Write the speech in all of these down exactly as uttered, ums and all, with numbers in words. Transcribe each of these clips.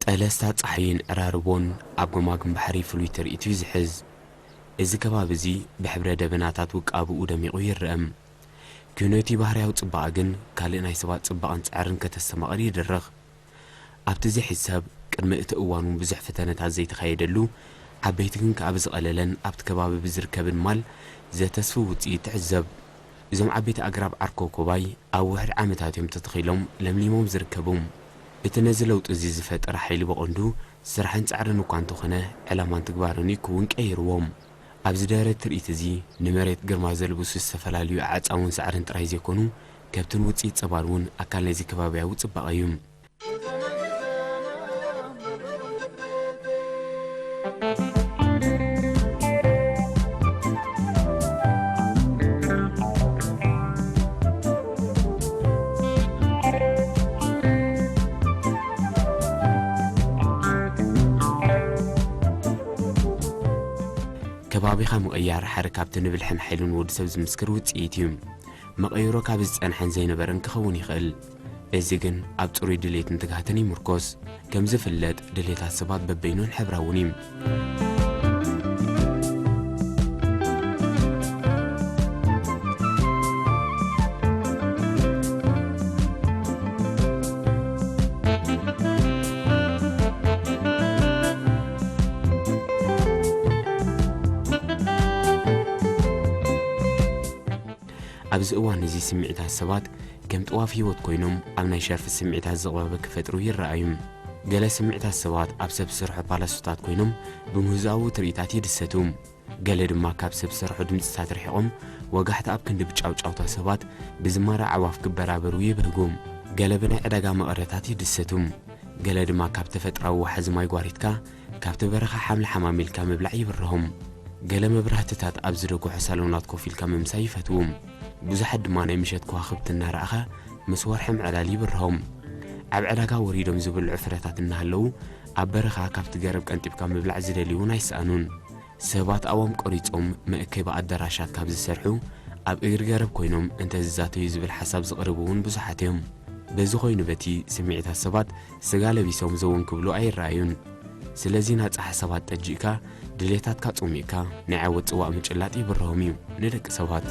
ጠለስታት ጸሓይን ዕራርቦን ኣብ ገማግም ባሕሪ ፍሉይ ትርኢት እዩ ዝሕዝ። እዚ ከባቢ እዚ ብሕብረ ደበናታት ውቃብኡ ደሚቑ ይረአም። ክህነቲ ባህርያዊ ጽባቐ ግን ካልእ ናይ ሰባት ጽባቐን ጻዕርን ከተስተማቕር ይድርኽ። ኣብቲ ዘይሕሰብ፣ ቅድሚ እቲ እዋኑ ብዙሕ ፈተነታት ዘይተኻየደሉ፣ ዓበይቲ ግን ከኣ ብዝቐለለን ኣብቲ ከባቢ ብዝርከብን ማል ዘተስፍው ውጽኢት ትዕዘብ። እዞም ዓበይቲ ኣግራብ ዓር ኮኮባይ ኣብ ውሑድ ዓመታት እዮም ተተኺሎም ለምሊሞም ዝርከቡ። እቲ ነዚ ለውጢ እዚ ዝፈጠረ ሓይሊ በቐንዱ ስራሕን ጻዕርን እኳ እንተኾነ፣ ዕላማን ትግባርን እዩ ክውን ቀይርዎም። ኣብዚ ደረት ትርኢት እዚ፣ ንመሬት ግርማ ዘልብሱ ዝተፈላለዩ ኣዕጻውን ሳዕርን ጥራይ ዘይኮኑ፣ ከብትን ውጽኢት ጸባን እውን ኣካል ናይዚ ከባብያዊ ጽባቐ እዩ። ከባቢኻ ምቕያር ሓደ ካብቲ ንብልሕን ሓይልን ወዲ ሰብ ዝምስክር ውጽኢት እዩ። መቐይሮ ካብ ዝጸንሐን ዘይነበረን ክኸውን ይኽእል። እዚ ግን ኣብ ጽሩይ ድሌትን ትግሃትን ይምርኮስ። ከም ዝፍለጥ፣ ድሌታት ሰባት በበይኖን ሕብራውን እዩ። ኣብዚ እዋን እዚ ስምዒታት ሰባት ከም ጥዋፍ ህይወት ኮይኖም ኣብ ናይ ሸርፊ ስምዒታት ዝቕባበ ክፈጥሩ ይረኣዩ። ገለ ስምዒታት ሰባት ኣብ ሰብ ዝሰርሖ ፓላሶታት ኮይኖም ብምህዞኣዊ ትርኢታት ይድሰቱ። ገለ ድማ ካብ ሰብ ዝሰርሖ ድምጽታት ርሒቖም ወጋሕታ ኣብ ክንዲ ብጫውጫውታ ሰባት ብዝማረ ኣዕዋፍ ክበራበሩ ይብህጉ። ገለ ብናይ ዕዳጋ መቐረታት ይድሰቱ። ገለ ድማ ካብ ተፈጥራዊ ዋሕዚ ማይ ጓሪትካ ካብቲ በረኻ ሓምለ ሓማም ኢልካ ምብላዕ ይብርሆም። ገለ መብራህትታት ኣብ ዝደጎሖ ሳሎናት ኮፍ ኢልካ ምምሳይ ይፈትዉ። ብዙሓት ድማ ናይ ምሸት ከዋኽብቲ እናረኣኻ ምስ ወርሒ ምዕላል ይብርሆም። ኣብ ዕዳጋ ወሪዶም ዝብልዑ ፍረታት እናሃለዉ፣ ኣብ በረኻ ካብቲ ገረብ ቀንጢብካ ምብላዕ ዝደልዩ እውን ኣይሰኣኑን። ሰባት ኣዋም ቆሪጾም መእከቢ ኣደራሻት ካብ ዝሰርሑ፣ ኣብ እግሪ ገረብ ኮይኖም እንተ ዝዛተዩ ዝብል ሓሳብ ዝቕርቡ እውን ብዙሓት እዮም። በዚ ኮይኑ በቲ ስምዒታት ሰባት ስጋ ለቢሶም ዘወን ክብሉ ኣይረኣዩን። ስለዚ ናጻ ሓሳባት ጠጂእካ፣ ድሌታትካ ጾሚእካ፣ ናይ ዓወት ጽዋእ ምጭላጥ ይብርሆም እዩ ንደቂ ሰባት።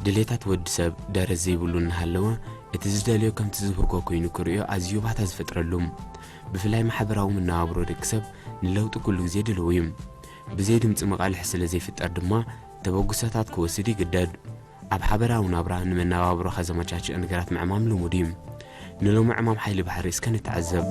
ድሌታት ወዲ ሰብ ደረት ዘይብሉ እናሃለወ፣ እቲ ዝደልዮ ከምቲ ዝብህጎ ኮይኑ ክርእዮ ኣዝዩ ባህታ ዝፈጥረሉ። ብፍላይ ማሕበራዊ መነባብሮ ደቂ ሰብ ንለውጢ ኩሉ ግዜ ድልው እዩ። ብዘይ ድምጺ መቓልሕ ስለ ዘይፍጠር ድማ፣ ተበግሶታት ክወስድ ይግደድ። ኣብ ሓበራዊ ናብራ ንመነባብሮኻ ዘመቻችእ ነገራት ምዕማም ልሙድ እዩ። ንሎሚ ዕማም ሓይሊ ባሕሪ እስከ ንተዓዘብ።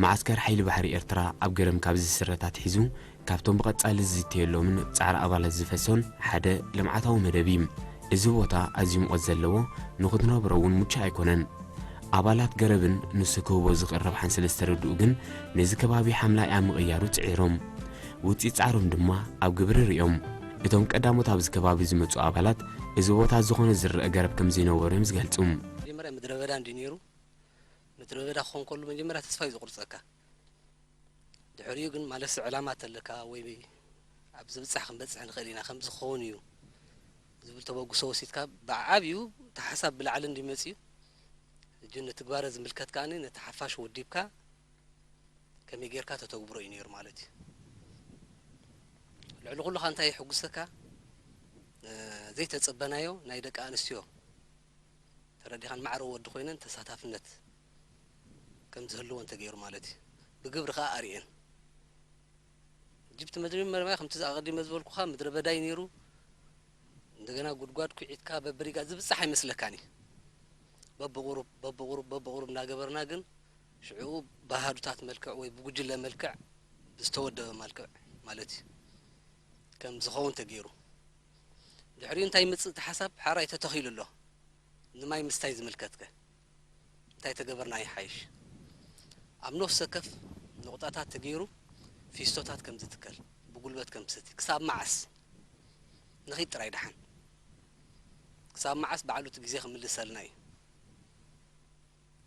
መዓስከር ሓይሊ ባሕሪ ኤርትራ ኣብ ገረም ካብ ዝስረት ኣትሒዙ፣ ካብቶም ብቐጻሊ ዝዝተየሎምን ጻዕሪ ኣባላት ዝፈሶን ሓደ ልምዓታዊ መደብ እዩ። እዚ ቦታ ኣዝዩ ሙቐት ዘለዎ፣ ንኽትነብሮ እውን ምቹእ ኣይኮነን። ኣባላት ገረብን ንሱ ክህቦ ዝኽእል ረብሓን ስለ ዝተረድኡ ግን፣ ነዚ ከባቢ ሓምላይ ኣብ ምቕያሩ ጽዒሮም። ውጽኢት ጻዕሮም ድማ ኣብ ግብሪ ርእዮም። እቶም ቀዳሞት ኣብዚ ከባቢ ዝመጹ ኣባላት፣ እዚ ቦታ ዝኾነ ዝረአ ገረብ ከም ዘይነበሮ እዮም ዝገልጹ። መጀመርያ ምድረ በዳ እንድዩ ነይሩ። ምድረ በዳ ክኾን ከሉ መጀመርያ ተስፋ እዩ ዝቑርጸካ። ድሕሪኡ ግን ማለትሲ ዕላማ ተለካ ወይ ኣብ ዝብጻሕ ክንበጽሕ ንኽእል ኢና፣ ከምዚ ክኸውን እዩ ዝብል ተበግሶ ወሲድካ ብዓብዩ እቲ ሓሳብ ብላዕሊ እንድዩ መጽዩ፣ ሕጂ ነቲ ግባረ ዝምልከት ከኣኒ ነቲ ሓፋሽ ወዲብካ ከመይ ጌርካ ተተግብሮ እዩ ነይሩ ማለት እዩ። ልዕሊ ኩሉ ከኣ እንታይ የሕጉሰካ? እ፣ ዘይተጸበናዮ ናይ ደቂ ኣንስትዮ ተረዲኻን ማዕረ ወዲ ኮይነን ተሳታፍነት ከም ዝህልወን ተገይሩ ማለት እዩ። ብግብሪ ከኣ ኣርእየን። ጅብቲ መጀመርያ ከምቲ ኣቐዲመ ዝበልኩኻ ምድረ በዳ እዩ ነይሩ። እንደገና ጉድጓድ ኩዒትካ በብሪጋ ዝብጻሕ ኣይመስለካን እዩ። በብቑሩብ፣ በብቑሩብ፣ በብቑሩብ እናገበርና ግን ሽዑ ብኣሃዱታት መልክዕ ወይ ብጉጅለ መልክዕ ብዝተወደበ መልክዕ ማለት እዩ። ከም ዝኸውን ተገይሩ። ድሕሪኡ እንታይ ይመጽእ እቲ ሓሳብ? ሓራይ ተተኺሉ ኣሎ። ንማይ ምስታይ ዝምልከትከ እንታይ ተገበርና ይሓይሽ? ኣብ ነፍሲ ወከፍ ንቑጣታት ተገይሩ ፊስቶታት ከም ዝትከል፣ ብጉልበት ከም ትሰቲ፣ ክሳብ መዓስ ንኺድ ጥራይ ደሓን። ክሳብ መዓስ ባዕሉ እቲ ግዜ ክምልሰልና እዩ።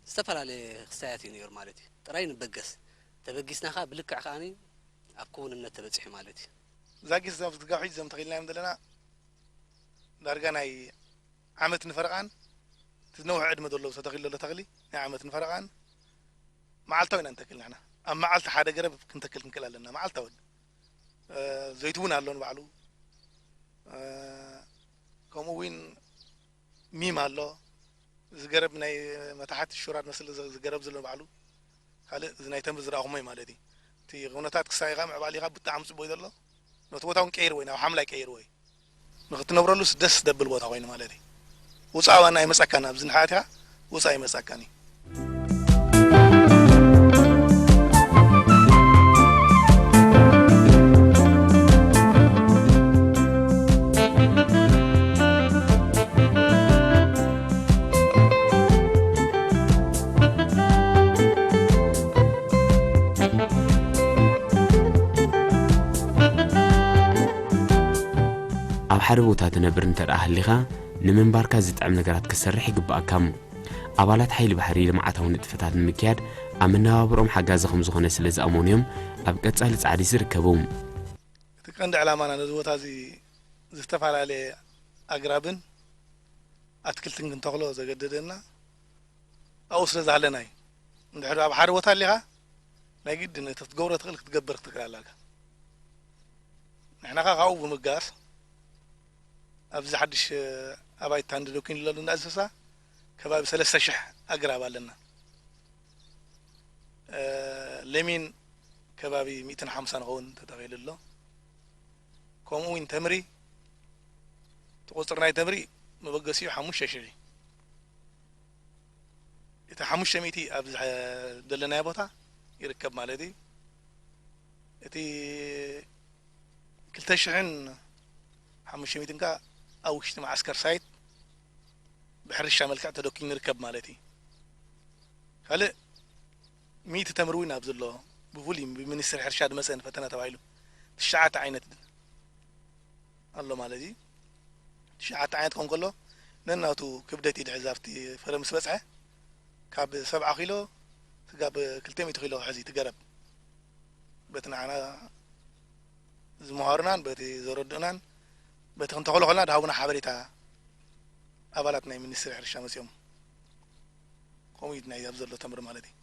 ዝተፈላለየ ክስታያት እዩ ነይሩ ማለት እዩ። ጥራይ ንበገስ። ተበጊስና ከኣ ብልክዕ ከኣኒ ኣብ ክውንነት ተበጺሑ ማለት እዩ። ዛጊት ዘም-፣ ዝጋውሒ ዘም ተኺልናዮም ዘለና ዳርጋ ናይ ዓመት ንፈረቓን፣ እቲ ዝነውሐ ዕድመ ዘሎ ተተኺሉ ዘሎ ተኽሊ ናይ ዓመት ንፈረቓን መዓልታዊ ኢና ንተክል ንሕና። ኣብ መዓልቲ ሓደ ገረብ ክንተክል ክንክእል ኣለና፣ መዓልታዊ። እ፣ ዘይቱ እውን ኣሎ ንባዕሉ። እ፣ ከምኡ እውን ሚም ኣሎ። እዚ ገረብ ናይ መታሕት ሹራ ዝመስል እዚ፣ እዚ ገረብ ዘሎ ባዕሉ ካልእ እዚ ናይ ተምሪ ዝረኣኹሞ እዩ ማለት እዩ። እቲ ኩነታት ክሳይኻ ምዕባሊኻ ብጣዕሚ ጽቡቕ እዩ ዘሎ። ነቲ ቦታ እውን ቀይርዎ እዩ፣ ናብ ሓምላይ ቀይርዎ እዩ። ንክትነብረሉስ ደስ ደብል ቦታ ኮይኑ ማለት እዩ። ውጻእ ዋና ኣይመጻካን፣ ኣብዚ ንሓቲኻ ውጻእ ኣይመጻካን እዩ። ኣብ ሓደ ቦታ ትነብር እንተ ደኣ ሃሊኻ፣ ንምንባርካ ዝጥዕም ነገራት ክትሰርሕ ይግብኣካ። ኣባላት ሓይሊ ባሕሪ ልምዓታዊ ንጥፈታት ንምክያድ ኣብ መነባብሮኦም ሓጋዚ ከም ዝኾነ ስለ ዝኣመኑ እዮም ኣብ ቀጻሊ ጻዕሪ ዝርከቡ። እቲ ቀንዲ ዕላማና ነዚ ቦታ እዚ ዝተፈላለየ ኣግራብን ኣትክልትን ክንተኽሎ ዘገደደና ኣብኡ ስለ ዝሃለና እዩ። እንድሕር ኣብ ሓደ ቦታ ኣሊኻ ናይ ግድን እቲ ክትገብሮ ትኽእል ክትገብር ክትክእል ኣለካ። ንሕና ኸ ካብኡ ብምብጋስ ኣብዚ ሓድሽ ኣባይቲ እንዳ ዶኪን ዘሎ እንዳ እንስሳ ከባቢ ሰለስተ ሽሕ ኣግራብ ኣለና። እ፣ ለሚን ከባቢ ሚእትን ሓምሳን ንኸውን ተተኺሉ ኣሎ። ከምኡ እውን ተምሪ፣ እቲ ቁጽሪ ናይ ተምሪ መበገሲኡ ሓሙሽተ ሽሕ እዩ። እቲ ሓሙሽተ ሚእቲ ኣብዚ ዘለናዮ ቦታ ይርከብ ማለት እዩ። እቲ ክልተ ሽሕን ሓሙሽተ ሚእትን ከኣ ኣብ ውሽጢ መዓስከር ሳይት ብሕርሻ መልክዕ ተደኪኑ ይርከብ ማለት እዩ። ካልእ ሚእቲ ተምሪ እውን ኣብዚ ኣሎ፣ ብፍሉይ ብሚኒስትሪ ሕርሻ ዝመጸ ንፈተነ ተባሂሉ ትሽዓተ ዓይነት ኣሎ ማለት እዩ። ትሽዓተ ዓይነት ክኸውን ከሎ፣ ነናቱ ክብደት እዩ ድሕዚ ኣብቲ ፍረ ምስ በጽሐ፣ ካብ ሰብዓ ኪሎ ስጋብ ክልተ ሚእቲ ኪሎ ክሕዝ እዩ እቲ ገረብ። በቲ ንዓና ዝመሃሩናን በቲ ዘረድኡናን በቲ ክንተኽሎ ከለና ዝሃቡና ሓበሬታ ኣባላት ናይ ሚኒስትሪ ሕርሻ መጺኦም። ከምኡ እዩ ናይ ኣብ ዘሎ ተምሪ ማለት እዩ።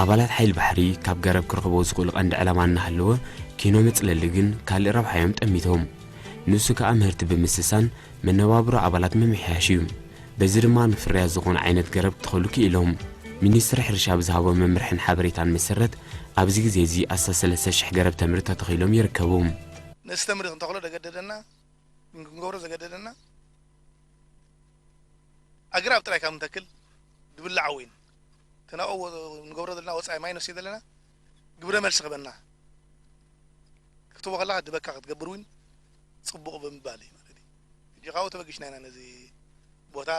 ኣባላት ሓይል ባሕሪ ካብ ገረብ ክረኽቦ ዝኽእሉ ቀንዲ ዕላማ እናሃለወ፣ ኪኖ መጽለሊ ግን ካልእ ረብሓ እዮም ጠሚቶም። ንሱ ከኣ ምህርቲ ብምስሳን መነባብሮ ኣባላት ምምሕያሽ እዩ። በዚ ድማ ንፍርያት ዝኾነ ዓይነት ገረብ ክተኽሉ ክኢሎም። ሚኒስትሪ ሕርሻ ብዝሃቦ መምርሕን ሓበሬታን መሰረት፣ ኣብዚ ግዜ እዚ ኣስታት ሰለስተ ሽሕ ገረብ ተምሪ ተተኺሎም ይርከቡ። ነዚ ተምሪ ክንተኽሎ ዘገደደና፣ ክንገብሮ ዘገደደና፣ ኣግራብ ጥራይ ካብ ንተክል፣ ዝብላዕ እውን እቲ ናብኡ ንገብሮ ዘለና ወጻኢ ማይ ነስዮ ዘለና፣ ግብረ መልሲ ክበና ክትቦ ከለኻ ድበካ ክትገብር እውን ጽቡቕ ብምባል እዩ ማለት እዩ። ሕጂ ካብኡ ተበጊሽና ኢና ነዚ ቦታ፣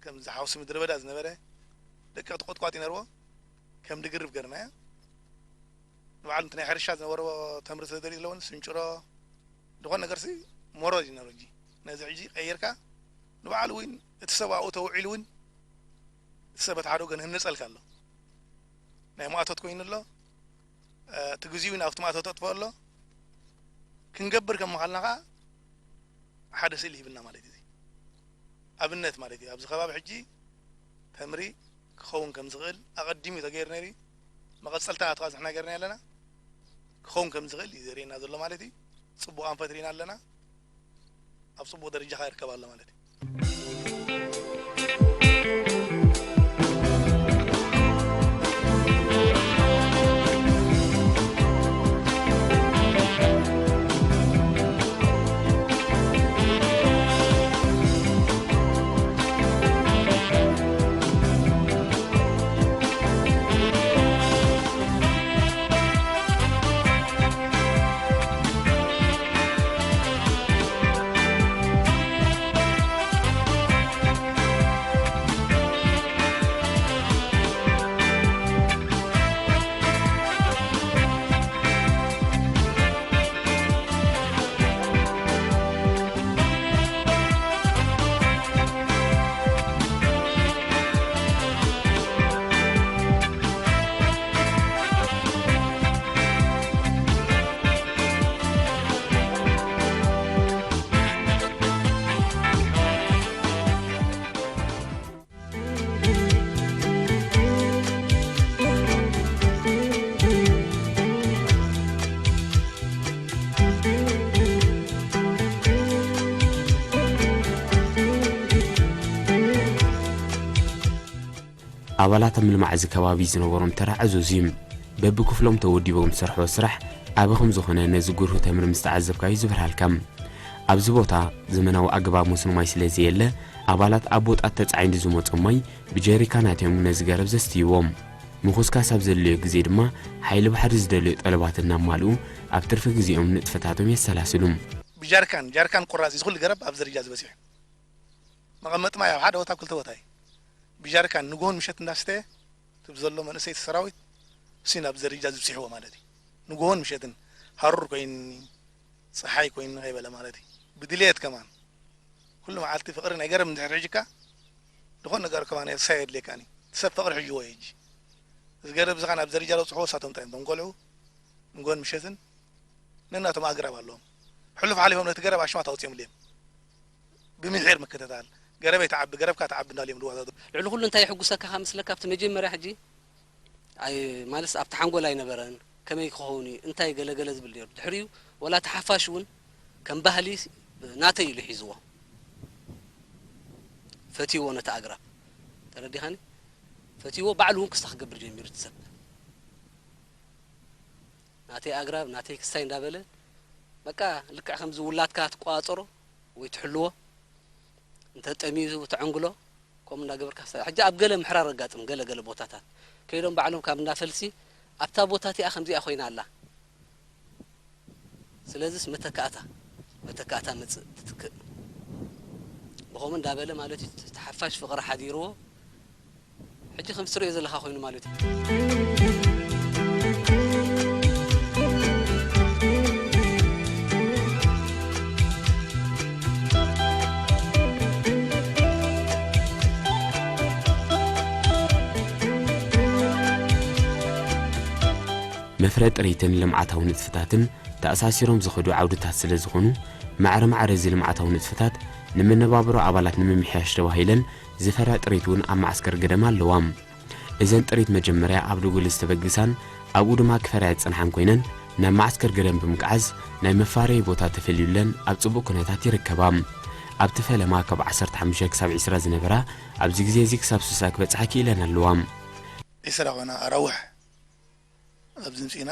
ከምዚ ሓውሲ ምድረ በዳ ዝነበረ ደቀቕቲ ቁጥቋጥ ይነርዎ፣ ከም ድግርብ ገርናዮ። ንባዕሉ እቲ ናይ ሕርሻ ዝነበሮ ተምሪ ስለ ደልዩ ለውን ስንጭሮ፣ ዝኾነ ነገርሲ ሞሮ እዩ ዝነበረ። ሕጂ ነዚ ሕጂ ቀይርካ ንባዕሉ እውን እቲ ሰብ ኣብኡ ተውዒሉ እውን እቲ ሰብ በቲ ሓደ ወገን ህነጸልካ ኣሎ። ናይ ማእቶት ኮይኑ ኣሎ። እ፣ እቲ ግዜኡ እውን ኣብቲ ማእቶት ተጥፍኦ ኣሎ። ክንገብር ከም ምኻልና ከኣ ሓደ ስእሊ ሂብና ማለት እዩ። ኣብነት ማለት እዩ። ኣብዚ ከባቢ ሕጂ ተምሪ ክኸውን ከም ዝኽእል ኣቐዲሙ ተገይሩ ነይሩ እዩ። መቐጸልታ ናቱ ከኣ ንሕና ገይርና ኣለና። ክኸውን ከም ዝኽእል እዩ ዘርእየና ዘሎ ማለት እዩ። ጽቡቕ ኣንፈት ርኢና ኣለና። ኣብ ጽቡቕ ደረጃ ከኣ ይርከብ ኣሎ ማለት እዩ። አባላት እምልማዕ እዚ ከባቢ ዝነበሮም ተራ ዐዞዝ እዩ። በብክፍሎም ተወዲቦም ዝሰርሕዎ ስራሕ አቢ ክም ዝኾነ ነዚ ጉርሁ ተምር ምስ ተዓዘብካዩ ዝብርሃልካ። ኣብዚ ቦታ ዘመናዊ አገባብ መስኖ ማይ ስለ ዘየለ፣ አባላት ኣብ ቦጣት ተጻዒንዱ ዝመጽኦም ማይ ብጀሪካናት እዮም ነዚ ገረብ ዘስትይዎም። ምኹስካስ ኣብ ዘድለዮ ግዜ ድማ ሓይሊ ባሕሪ ዝደልዮ ጠለባት እናማልኡ ኣብ ትርፊ ግዜኦም ንጥፈታቶም የሰላስሉ። ብጃሪካን፣ ጃሪካን ቁራጽ እዚ ኩሉ ገረብ ኣብ ደረጃ ዝበጽሕ። መቐመጢ ማይ ኣብ ሓደ ቦታ፣ ኣብ ክልተ ቦታ እዩ። ብጃሪካን ንግሆን ምሸት እንዳስተየ፣ እቲ ብዘሎ መንእሰይ ሰራዊት እሱ ናብ ደረጃ ዝብጽሕዎ ማለት እዩ። ንግሆን ምሸትን ሃሩር ኮይኒ፣ ጸሓይ ኮይኒ ከይበለ ማለት እዩ። ብድልየት ከማን ኩሉ መዓልቲ ፍቕሪ ናይ ገረብ እንድሕር ሒጅካ፣ ዝኾነ ነገር ከማን እርሳይ የድልየካኒ። እቲ ሰብ ፍቕሪ ሒጅዎ እዩ ሕጂ። እዚ ገረብ እዚ ኸኣ ናብ ደረጃ ለብጽሕዎ እሳቶም እንታይ እዮም? እቶም ቆልዑ ንግሆን ምሸትን ነናቶም ኣግራብ ኣለዎም። ሕሉፍ ሓሊፎም ነቲ ገረብ ኣሽማት ኣውጽኦምሉ እዮም። ብምሒር ምክትታል፣ ገረበይ ተዓቢ፣ ገረብካ ተዓቢ እንዳልዮም ልዋዛዘሩ። ልዕሊ ኩሉ እንታይ የሕጉሰካ ከ ምስለካ፣ ኣብቲ መጀመርያ ሕጂ፣ ኣይ፣ ማለትስ ኣብቲ ሓንጎል ኣይነበረን፣ ከመይ ክኸውን እዩ፣ እንታይ ገለ ገለ ዝብል ነይሩ። ድሕሪኡ ወላ እቲ ሓፋሽ እውን ከም ባህሊ ናተይ ኢሉ ሒዝዎ። ፈትይዎ ነቲ ኣግራብ። ተረዲኻኒ? ፈትይዎ፣ ባዕሉ እውን ክስታ ክገብር ጀሚሩ እቲ ሰብ። ናተይ ኣግራብ፣ ናተይ ክስታይ እንዳበለ፣ በቃ፣ ልክዕ ከምዚ ውላድካ ትቆጻጸሮ ወይ ትሕልዎ፣ እንተ ጠምዩ ተዐንግሎ፣ ከምኡ እንዳገበርካ ክስታይ። ሕጂ ኣብ ገለ ምሕራር ኣጋጥም፣ ገለ ገለ ቦታታት ከይዶም ባዕሎም ካብ እንዳ ፈልሲ፣ ኣብታ ቦታ እቲኣ ከምዚኣ ኮይና ኣላ። ስለዚስ መተካእታ፣ መተካእታ መጽእ ትትክእ። ብኸምኡ እንዳበለ ማለት እዩ፣ እቲ ሓፋሽ ፍቕሪ ሓዲርዎ፣ ሕጂ ከም ትርእዮ ዘለኻ ኮይኑ ማለት እዩ። መፍረ ጥሪትን ልምዓታዊ ንጥፍታትን ተኣሳሲሮም ዝኸዱ ዓውድታት ስለ ዝኾኑ፣ ማዕረ ማዕረ እዚ ልምዓታዊ ንጥፍታት ንመነባብሮ ኣባላት ንምምሕያሽ ተባሂለን ዝፈርያ ጥሪት እውን ኣብ መዓስከር ገደም ኣለዋ። እዘን ጥሪት መጀመርያ ኣብ ድጉል ዝተበግሳን ኣብኡ ድማ ክፈርያ ዝጸንሓን ኮይነን፣ ናብ መዓስከር ገደም ብምግዓዝ ናይ መፋረዪ ቦታ ተፈልዩለን ኣብ ጽቡቕ ኩነታት ይርከባ። ኣብቲ ፈለማ ካብ ዐሰርተ ሓሙሽተ ክሳብ ዒስራ ዝነበራ፣ ኣብዚ ግዜ እዚ ክሳብ ስሳ ክበጽሓ ክኢለን ኣለዋ። ዒስራ ኮና ኣራውሕ ኣብዚ ምጺእና፣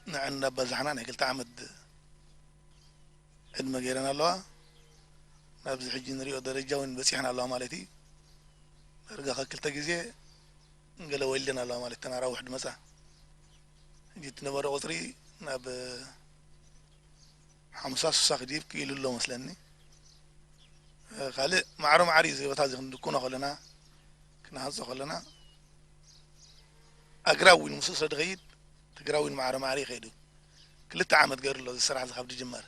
ንዐ እንዳባዛሕና ናይ ክልተ ዓመት ዕድመ ገይረን ኣለዋ። ናብዚ ሕጂ ንሪኦ ደረጃ እውን በጺሐን ኣለዋ ማለት እዩ። ዳርጋ ከክልተ ግዜ ገለ ወሊደን ኣለዋ ማለት፣ ተን ኣራውሕ ድመጻ። ሕጂ እትነበረ ቁጽሪ ናብ ሓምሳ ሱሳ ክዲብ ክኢሉ ኣሎ መስለኒ። ካልእ ማዕሮ ማዕሪ እዚ ቦታ እዚ ክንድኩኖ ከለና፣ ክንሃንጾ ከለና፣ ኣግራብ እውን ምስኡ ስለ ድኸይድ፣ ትግራይ እውን ማዕረ ማዕሪ ይኸይዱ። ክልተ ዓመት ገይሩ ኣሎ እዚ ስራሕ እዚ ካብ ድጅመር።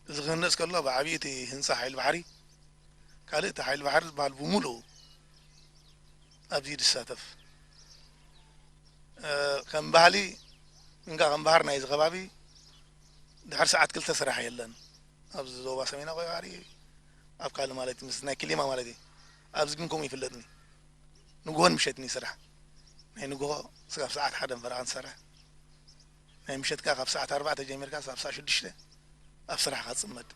እዚ ክህነጽ ከሎ ብዓብዪ እቲ ህንጻ ሓይል ባሕሪ፣ ካልእ እቲ ሓይል ባሕሪ ዝበሃል ብምሉኡ ኣብዚ ድሳተፍ። እ፣ ከም ባህሊ፣ እንካ ከም ባህር ናይዚ ከባቢ ድሕሪ ሰዓት ክልተ ስራሕ የለን። ኣብዚ ዞባ ሰሜናዊ ባሕሪ ኣብ ካልእ ማለት እዩ፣ ምስ ናይ ክሊማ ማለት እዩ። ኣብዚ ግን ከምኡ ይፍለጥኒ። ንግሆን ምሸትን እዩ ስራሕ። ናይ ንግሆ ስጋብ ሰዓት ሓደን ፈረቓን ትሰርሕ። ናይ ምሸት ከኣ ካብ ሰዓት ኣርባዕተ ጀሚርካ ክሳብ ሰዓት ሽዱሽተ ኣብ ስራሕካ ትጽመድ።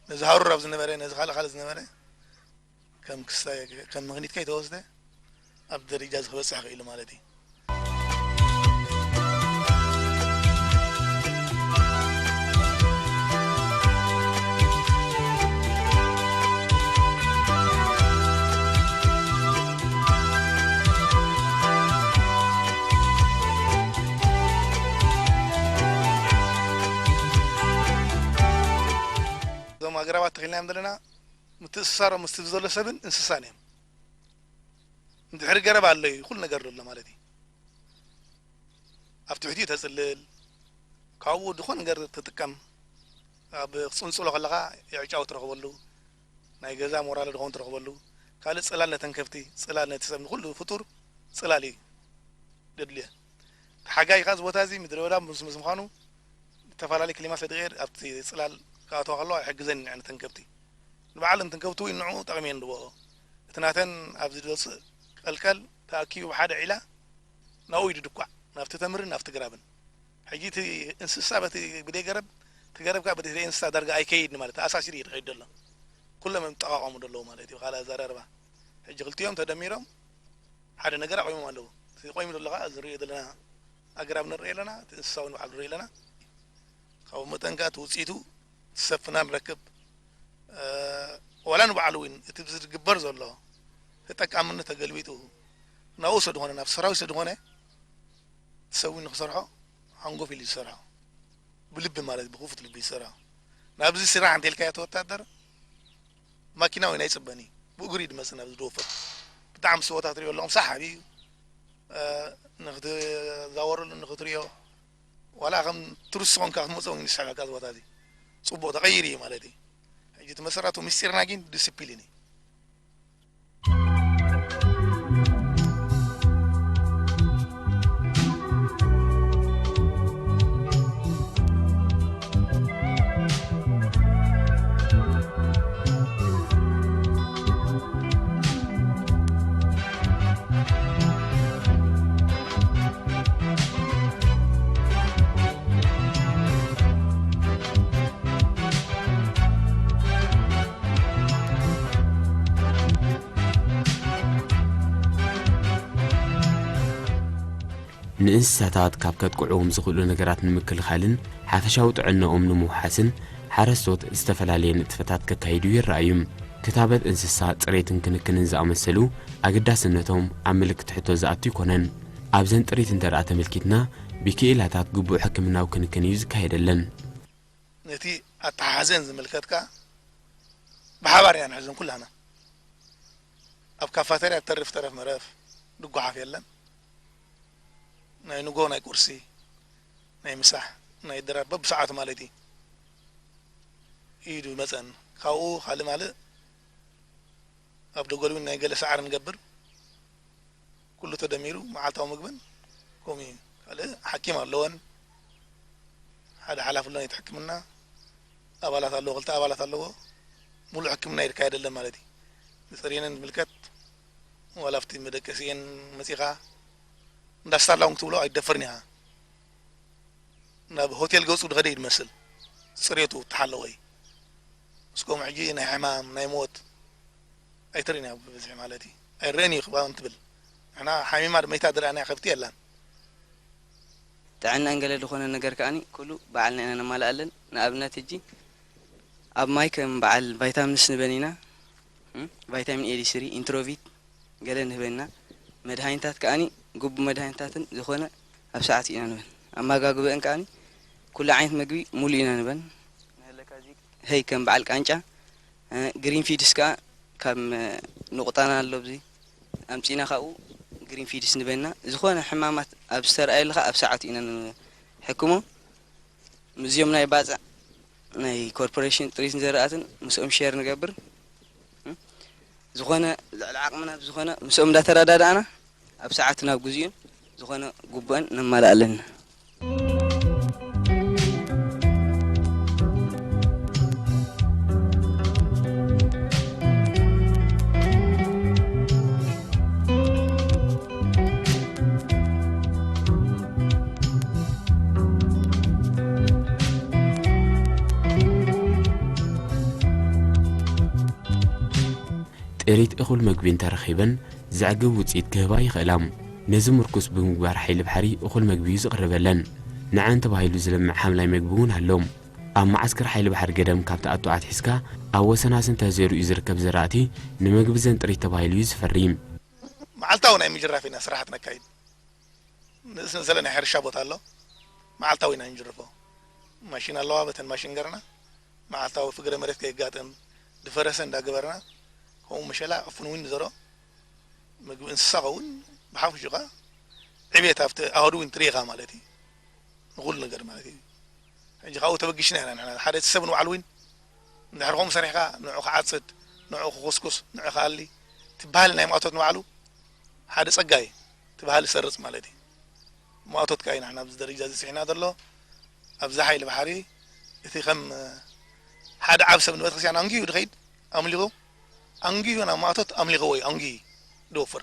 ነዚ ሃሩር ኣብ ዝነበረ፣ ነዚ ካልእ ካልእ ዝነበረ፣ ከም ክስታይ፣ ከም ምኽኒት ከይተወስደ ኣብ ደረጃ እዚ ክበጽሕ ክኢሉ ማለት እዩ። እዞም ኣግራባት ተኺልናዮም ዘለና፣ ምትእስሳሮም ምስቲ ዘሎ ሰብን እንስሳን እዮም። እንድሕሪ ገረብ ኣሎ እዩ ኩሉ ነገር ዘሎ ማለት እዩ። ኣብ ትሕቲኡ ተጽልል፣ ካብኡ ድኾን ነገር ትጥቀም። ኣብ ክትጽንጽሎ ከለኻ የዕጫው ትረኽበሉ፣ ናይ ገዛ ሞራለ ድኾን ትረኽበሉ። ካልእ ጽላል ነተን ከብቲ፣ ጽላል ነቲ ሰብ፣ ንኹሉ ፍጡር ጽላል እዩ ዘድልዮ። እቲ ሓጋይ ከኣ እዚ ቦታ እዚ ምድረ በዳ ምስ፣ ምስ ምዃኑ፣ ዝተፈላለዩ ክሊማ ስለ ድቀየር ኣብቲ ጽላል ክኣትዋ ከለዋ ይሕግዘን እየን ነተን ከብቲ። ንበዓል እንትን ከብቱ ንዑ ጠቕሚ እንድዎ። እቲ ናተን ኣብዚ ዝወጽእ ቀልቀል ተኣኪቡ ብሓደ ዒላ ናብኡ እዩ ድድኳዕ፣ ናብቲ ተምርን ናብቲ ግራብን። ሕጂ እቲ እንስሳ በቲ ብደይ ገረብ፣ እቲ ገረብ ከኣ በቲ ደይ እንስሳ ዳርጋ ኣይከይድን ማለት፣ ተኣሳሲሩ እዩ ዝኸይድ ዘሎ። ኩሎም እዮም ጠቓቐሙ ዘለዉ ማለት እዩ፣ ካልእ ኣዘራርባ። ሕጂ ክልቲኦም ተደሚሮም ሓደ ነገር ኣቆይሞም ኣለዉ። እቲ ቆይሙ ዘሎ ከኣ እዚ ንርእዮ ዘለና ኣግራብ ንርእዮ ኣለና፣ እቲ እንስሳውን ባዕሉ ንርእዮ ኣለና። ካብኡ መጠን ከኣ እቲ ውጽኢቱ ሰብ ፍናን ንረክብ። እ፣ ወላ ንባዕሉ እውን እቲ ብዚ ዝግበር ዘሎ ተጠቃምነት ተገልቢጡ ናብኡ ሰድኾነ፣ ናብ ሰራዊት ሰድኾነ፣ ሰብ እውን ንክሰርሖ ሃንጎፍ ኢሉ ዝሰርሖ። ብልቢ ማለት ብክፉት ልቢ ዝሰርሖ። ናብዚ ስራሕ እንተ ኢልካዮ እቲ ወታደር ማኪና እውን ኣይጽበን እዩ። ብእግሩ እዩ ዝመጽእ ናብዚ ዝወፍር። ብጣዕሚ ስወታት ትሪኦ ኣለኹም፣ ሰሓቢ እዩ። እ፣ ንክትዛወረሉ ንክትሪኦ፣ ዋላ ከም ቱሪስት ኮንካ ክትመጽእ እውን ይስሕበካ እዚ ቦታ እዚ። ጽቡቕ ተቐይር እዩ ማለት እዩ። ሕጂ እቲ መሰረቱ ምስጢርና ግን ዲስፕሊን እዩ። ንእንስሳታት ካብ ከጥቅዕዎም ዝኽእሉ ነገራት ንምክልኻልን ሓፈሻዊ ጥዕናኦም ንምውሓስን ሓረስቶት ዝተፈላለየ ንጥፈታት ከካይዱ ይረኣዩ። ክታበት እንስሳ፣ ጽሬትን ክንክንን ዝኣመሰሉ ኣገዳስነቶም ኣብ ምልክት ሕቶ ዝኣቱ ኣይኮነን። ኣብዘን ጥሪት እንተ ደኣ ተመልኪትና፣ ብክኢላታት ግቡእ ሕክምናዊ ክንክን እዩ ዝካየደለን። ነቲ ኣተሓሕዘን ዝምልከት ከኣ ብሓባር ኢና ንሕዘን ኩላህና። ኣብ ካፋተርያ ተርፍ ተረፍ መረፍ ድጓሓፍ የለን። ናይ ንጎ ናይ ቁርሲ፣ ናይ ምሳሕ፣ ናይ ድራር በብሰዓቱ ማለት እዩ። ኢዱ መጸን ካብኡ ካልእ ማልእ ኣብ ደጎል እውን ናይ ገለ ሰዓር ንገብር። ኩሉ ተደሚሩ መዓልታዊ ምግበን ከምኡ እዩ። ካልእ ሓኪም ኣለወን። ሓደ ሓላፊ ኣሎ ናይቲ ሕክምና። ኣባላት ኣለዎ፣ ክልተ ኣባላት ኣለዎ። ሙሉእ ሕክምና ይካየደለን ማለት እዩ። ንጽሬነን ዝምልከት ዋላ ኣብቲ መደቀሲኤን መጺኻ እንዳ ስታላ እውን ክትብሎ ኣይትደፍርን ኢኻ። ናብ ሆቴል ገጹ ዝኸደ እዩ ዝመስል፣ ጽሬቱ ተሓለወ እዩ። እስኮም ሕጂ ናይ ሕማም፣ ናይ ሞት ኣይትርእን እያ ብብዝሒ ማለት እዩ። ኣይረአን እዩ ክባን ትብል። ንሕና ሓሚማ መይታ ዝረኣናያ ከብቲ የላን። ጥዕናን ገለ ዝኾነ ነገር ከኣኒ ኩሉ በዓልና ኢና ነማልኣለን። ንኣብነት ሕጂ ኣብ ማይ ከም በዓል ቫይታሚንስ ንበን ኢና። እም፣ ቫይታሚን ኤ ዲ ስሪ፣ ኢንትሮቪት ገለ ንህበና። መድሃኒታት ከኣኒ ግቡእ መድሃኒታትን ዝኾነ ኣብ ሰዓት ኢና ንበን። ኣመጋግበአን ከኣኒ ኩሉ ዓይነት መግቢ ሙሉእ ኢና ንበን። ሀይ ከም በዓል ቃንጫ፣ እ፣ ግሪን ፊድስ ከኣ ካብ፣ እ፣ ንቁጣና ኣሎ ብዚ ኣምጺእና ካብኡ ግሪን ፊድስ ንበና። ዝኾነ ሕማማት ኣብ ዝተርኣየሉ ከኣ ኣብ ሰዓቱ ኢና ንሕክሞ። ምስዚኦም ናይ ባጽዕ ናይ ኮርፖሬሽን ጥሪትን ዘራእትን ምስኦም ሼር ንገብር። እም፣ ዝኾነ ልዕሊ ዓቕምና ብዝኾነ ምስኦም እንዳተረዳዳእና ኣብ ሰዓቱ ናብ ግዜኡን ዝኾነ ግቡእን ነማልእ ኣለና። ጥሪት እኹል መግቢ እንተ ረኺበን፣ ዘዕግብ ውጽኢት ክህባ ይኽእላ። ነዚ ምርኩስ ብምግባር፣ ሓይሊ ባሕሪ እኹል መግቢ እዩ ዝቕርበለን። ንዐን ተባሂሉ ዝለምዕ ሓምላይ መግቢ እውን ኣሎ። ኣብ መዓስከር ሓይሊ ባሕሪ ገደም ካብ ተኣቱ ኣትሒዝካ፣ ኣብ ወሰን ኣስን ተዘሪኡ ዝርከብ ዘራእቲ፣ ንምግቢ ዘን ጥሪት ተባሂሉ እዩ ዝፈሪ። መዓልታዊ ናይ ምጅራፍ ኢና ስራሓት ነካይድ። ንእስ ንዘለ ናይ ሕርሻ ቦታ ኣሎ። መዓልታዊ ኢና ንጅርፎ። ማሽን ኣለዋ፣ በተን ማሽን ገርና መዓልታዊ ፍግረ መሬት ከየጋጥም ድፈረሰ እንዳገበርና፣ ከምኡ መሸላ ዕፉን እውን ንዘርኦ፣ ምግቢ እንስሳ ከውን ብሓፈሽኡ ከኣ ዕቤት ኣብቲ ኣሃዱ እውን ትርኢ ኢኻ ማለት እዩ። ንኹሉ ነገር ማለት እዩ። ሕጂ ካብኡ ተበጊሽና ኢና ንሕና። ሓደ ሰብ ንባዕሉ እውን እንድሕር ከምኡ ሰሪሕካ፣ ንዑ ክዓጽድ፣ ንዑ ክኹስኩስ፣ ንዑ ክኣሊ፣ እቲ ባህሊ ናይ ማእቶት ንባዕሉ ሓደ ጸጋ እዩ። እቲ ባህሊ ሰርጽ ማለት እዩ። ማእቶት ከኣ ኢና ንሕና ኣብዚ ደረጃ እዚ ጽሒና ዘሎ። ኣብዚ ሓይሊ ባሕሪ እቲ ከም ሓደ ዓቢ ሰብ ንቤተክርስትያን ኣንጊሁ ድኸይድ ኣምሊኹ፣ ኣንጊሁ ናብ ማእቶት ኣምሊኽዎ እዩ፣ ኣንጊሁ ድወፍር።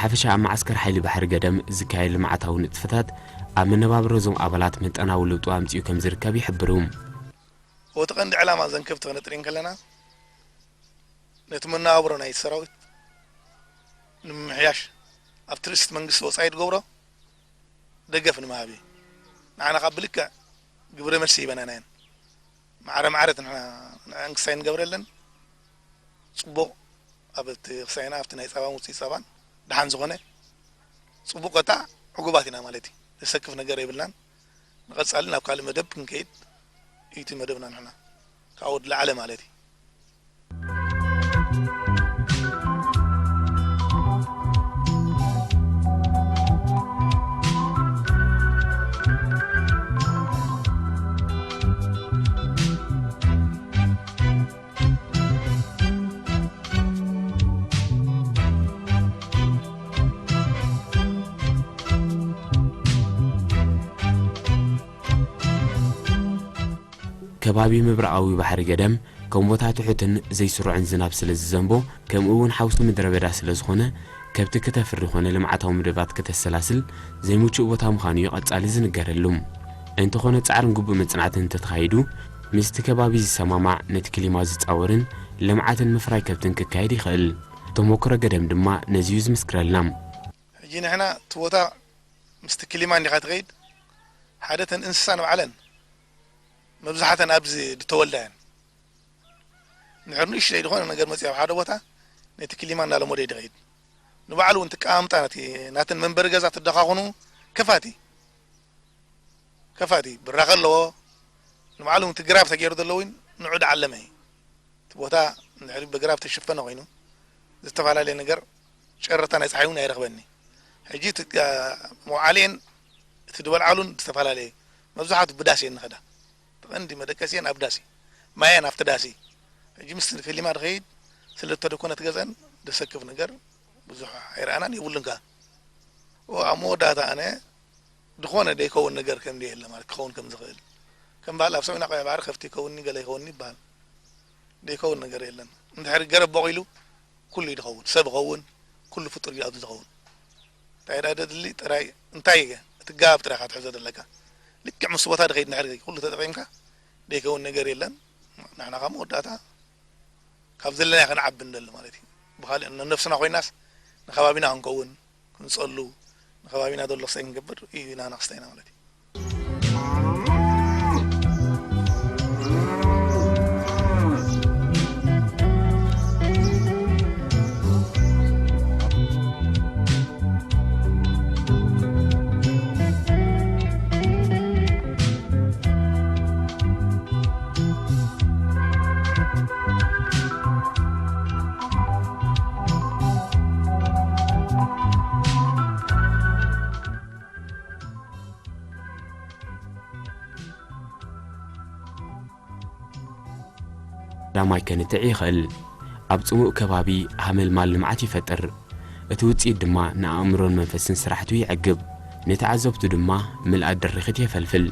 ሓፈሻ ኣብ መዓስከር ሓይሊ ባሕሪ ገደም ዝካየድ ልምዓታዊ ንጥፈታት ኣብ መነባብሮ እዞም ኣባላት መጠናዊ ለውጡ ኣምጺኡ ከም ዝርከብ ይሕብሩ። ወእቲ ቀንዲ ዕላማ ዘንክብ ተነጥሪ እንከለና፣ ነቲ መነባብሮ ናይ ሰራዊት ንምምሕያሽ ኣብቲ ርእስቲ መንግስቲ ወጻኢ ትገብሮ ደገፍ ንምሃብ እዩ። ንዓና ካብ ብልክዕ ግብረ መልሲ ሂበናናየን። ማዕረ ማዕረት ንሕና ንዕን ክሳይ ንገብረለን። ጽቡቕ ኣብ እቲ ክሳይና ኣብቲ ናይ ጸባን ውጽኢት ጸባን ደሓን ዝኾነ ጽቡቕ ቀጣዕ ዕጉባት ኢና ማለት እዩ። ዘሰክፍ ነገር የብልናን። ንቐጻሊ ናብ ካልእ መደብ ክንከይድ እዩ እቲ መደብና ንሕና። ካብኡ ንላዕሊ ማለት እዩ። ከባቢ ምብራቓዊ ባሕሪ ገደም ከም ቦታ ትሑትን ዘይስሩዕን ዝናብ ስለ ዝዘንቦ፣ ከምኡ እውን ሓውሲ ምድረ በዳ ስለ ዝኾነ፣ ከብቲ ክተፍሪ ኾነ ልምዓታዊ መደባት ክተሰላስል ዘይምቹእ ቦታ ምዃኑ እዩ ቀጻሊ ዝንገረሉ። እንተኾነ፣ ጻዕርን ግቡእ መጽናዕትን እንተተኻይዱ፣ ምስቲ ከባቢ ዝሰማማዕ፣ ነቲ ክሊማ ዝጻወርን ልምዓትን ምፍራይ ከብትን ክካየድ ይኽእል። ተሞክሮ ገደም ድማ ነዚ እዩ ዝምስክረልና። ሕጂ ንሕና እቲ ቦታ ምስቲ ክሊማ እንዲኻ ትኸይድ፣ ሓደ ተን እንስሳን ባዕለን መብዝሓተን ኣብዚ ዝተወልዳ እየን። እንድሕር ንእሽተይ ዝኾነ ነገር መጽእ ኣብ ሓደ ቦታ ነቲ ክሊማ እናለመዶ እዩ ዝኸይድ። ንባዕሉ እውን ትቀማምጣ ነቲ ናተን መንበሪ ገዛ ትደኻኹኑ ከፋቲ፣ ከፋቲ ብራኸ ኣለዎ። ንባዕሉ እውን እቲ ግራብ ተገይሩ ዘሎ እውን ንዑ ደዓለመ እዩ። እቲ ቦታ እንድሕር ብግራብ ተሸፈነ ኮይኑ፣ ዝተፈላለየ ነገር ጨረታ ናይ ጸሓይ እውን ኣይረኽበኒ። ሕጂ እቲ መውዓሊኤን እቲ ዝበልዓሉን ዝተፈላለየ፣ መብዛሕቱ ብዳስ እየን ንኸዳ። እቲ ቀንዲ መደቀሲኤን ኣብ ዳስ እዩ። ማየን ኣብቲ ዳስ እዩ። ሕጂ ምስቲ ክሊማ ድኸይድ ስለ እተደኮነ እቲ ገዘአን ደሰክፍ ነገር ብዙሕ ኣይረኣናን የብሉን ከኣ። ወኣብ መወዳእታ ኣነ ዝኾነ ደይከውን ነገር ከም ደየለ ማለት ክኸውን ከም ዝኽእል። ከም በዓል ኣብ ሰሜን ኣቅያዕ ባሕሪ ከፍቲ ይከውኒ ገለ ይከውኒ ይበሃል። ደይከውን ነገር የለን። እንድሕር ገረብ በቂሉ ኩሉ እዩ ዝኸውን። ሰብ ይኸውን፣ ኩሉ ፍጡር እዩ ኣብዚ ዝኸውን። እንታይ ደኣ ደድሊ ጥራይ፣ እንታይ እቲ ጋብ ጥራይ ኢኻ ትሕዞ ዘለካ። ልክዕ ምስ ቦታ ድኸይድ እንድሕር ኩሉ ተጠቒምካ ደይከውን ነገር የለን። ንሕና ካብ መወዳእታ ካብ ዘለናዮ ክንዓቢ ንደሊ ማለት እዩ። ብኻልእ ነነፍስና ኮይናስ ንከባቢና ክንከውን፣ ክንጸሉ፣ ንከባቢና ዘሎ ክስታይ ክንገብር እዩ ናህና ክስታይና ማለት እዩ። ቀዳማይ ከንትዕ ይኽእል። ኣብ ጽሙእ ከባቢ ሃመልማል ልምዓት ይፈጥር። እቲ ውጽኢት ድማ ንኣእምሮን መንፈስን ስራሕቱ ይዕግብ። ንተዓዘብቱ ድማ ምልኣት ድሪኽት የፈልፍል።